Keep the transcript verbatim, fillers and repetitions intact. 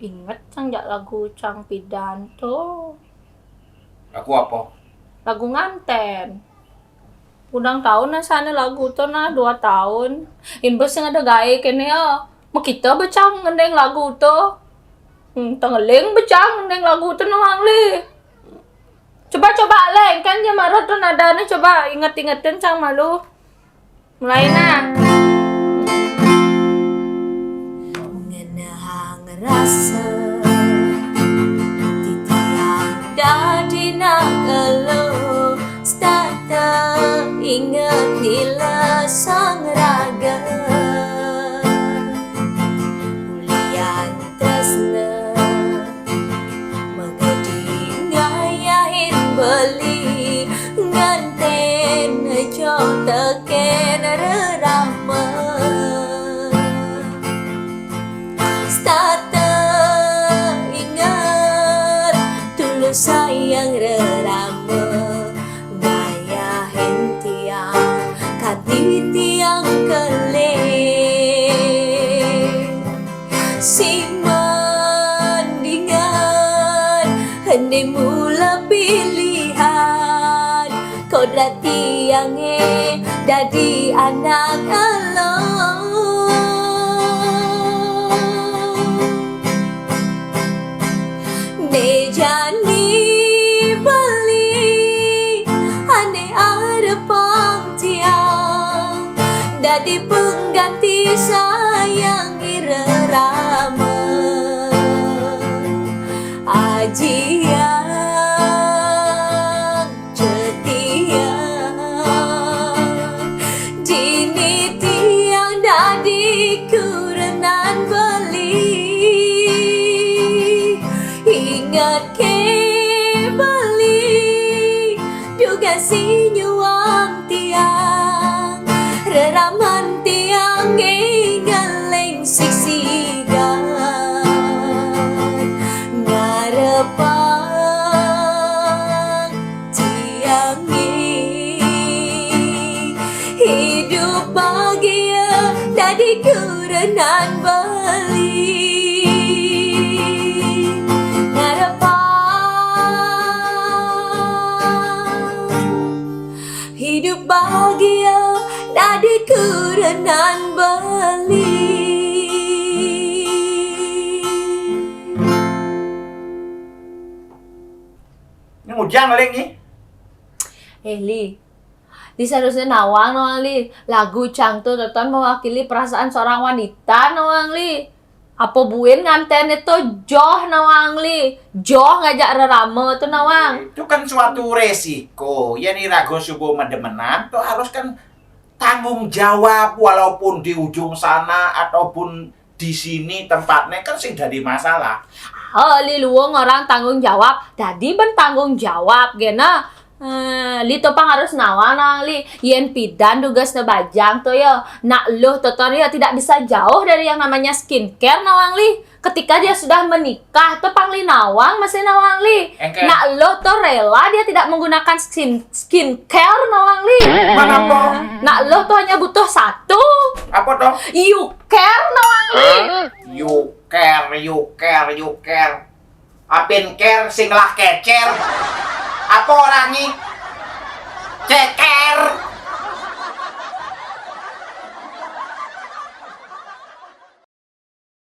Inget cang jak lagu cang pidan to. Lagu apa? Lagu nganten. Ulang tahun nah sana lagu to nah, dua tahun. Imbes sing ada gawe kene ya. Mekita becang ngendeng lagu to. Hmm, tengeling becang ngendeng lagu to nawang li. Coba-coba leng kan ya marah to nadane, coba inget-ingetin cang malu. Mulai nah. Ngenehang rasa titiang dadi nak elo, setata inget nila sang raga. Ulian tresna magedi ngayahin beli, nganten jo teken rerama. Setata inget tulus sayang rerama, ngayahin tiang kadi tiang kelih. Simandingan hende mula pilihan, kodrat tiange dadi anak elo. Ne jani beli ane arepang tiang dadi pengganti sayang irerama. Aji yang cetia, dini tiang dadi kurenan beli. Inget ke beli, duga si nyuang tiang, reraman tiang ngeling siksigan. Ngarepang tiang ni hidup bahagia dadi kurenan beli. Ngarepang hidup bahagia dadi kurenan beli. Ini hujan paling nih. Eh, Li. Li seharusnya nawang, nawang, Li. Lagu cang to teton mewakili perasaan seorang wanita, nawang, Li. Apa buin nganten itu joh, nawang, Li. Joh ngajak rerama to, nawang. Itu kan suatu resiko. Ya, ni raga suba mademenan to harus kan tanggung jawab, walaupun di ujung sana ataupun di sini tempatnya kan sing dadi masalah. Oh, Li, luwung orang tanggung jawab, dadi ben tanggung jawab gena. Eh, Li to pang harus nawang, nawang, Li. Yen pidan dugasne bajang to ya, nak luh teton ya tidak bisa jauh dari yang namanya skincare, nawang, Li. Ketika dia sudah menikah to pang Li nawang, masih nawang, Li. Engke. Nak luh to rela dia tidak menggunakan skin skincare, nawang, Li. Mana po? Nak luh to hanya butuh satu. Apa to? You care, nawang, Li. You care, you care, you care. Apin care sing lah kecer. Apa orangnya? Ceker.